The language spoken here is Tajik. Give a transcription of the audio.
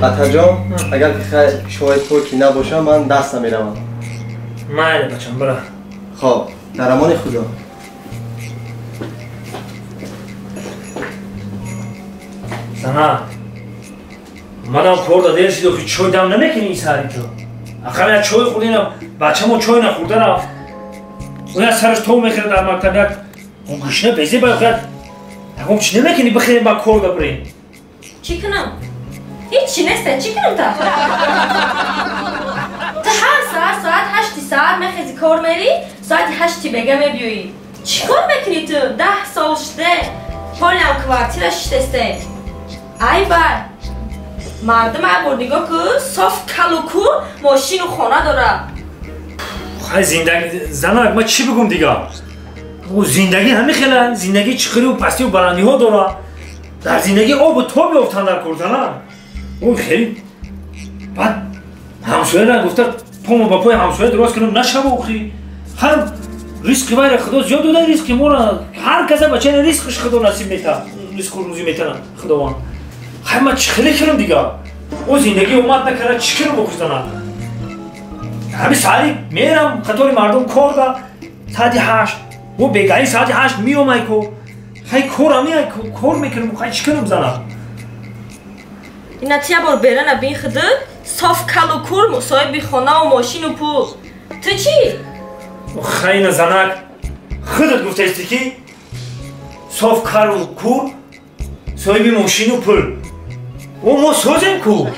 Атаҷон, агар ки хайр чой поки набошам, ман даст намеравам. Майли, бачам, бира. Хоб, дар амони Худо. Зана, манам кор да дер шид, охи чой дам намекунӣ ин саҳари ту. Ақал як чой хӯрдинам, бачамо чой нахӯрда рафт. Оя сараш тов мехӯрад дар мактаб, як гушна безе ба як ягон чӣ намекунӣ, бихӯрем, ба кор да бирем. Чӣ кунам? Ҳеҷ чӣ неста, чӣ кунам та? Ту ҳар саҳар соат 8 саҳар мехези, кор мерӣ, соати 8 бега мебиёӣ. Чӣ кор мекунӣ ту? 10 сол шуде, ҳолиам квартира шиштесте. Ай бай, мардум ай бор нигоҳ ку, соф калу кур мошину хона дора. Хай, зиндагӣ, занак, ман чӣ бигӯм дига? Зиндагӣ ҳамин хела, зиндагӣ чиқирию пастию баландиҳо дора. Дар зиндагӣ обу тоб ёфтан дар кор, занак. Ой, хеле баъд ҳамсояра гуфта помо ба пои ҳамсоя дурост кунам нашава. Охи ҳар ризқи вайра Худо зиёд дода, ризқи моро ҳар каса ба чани ризқиш Худо насиб мета, ризқу рӯзӣ метана Худованд. Хай, ман чӣ хеле кунам дига? О, зиндагӣ омад накарда, чӣ кунам охи, занак? Ҳами саҳари мерам қатори мардум кор да соати 8, о бегаи соати 8 меомай ку. Хай, кор ами кор мекунам, хай, чӣ кунам, занак? Ина ти як бор берана бин худут, соф калу кур соҳиби хонаву мошину пул. Ту чӣ? Хайна, занак, худат гуфтаисти ки соф кару кур соҳиби мошину пул. О, мо созем ку.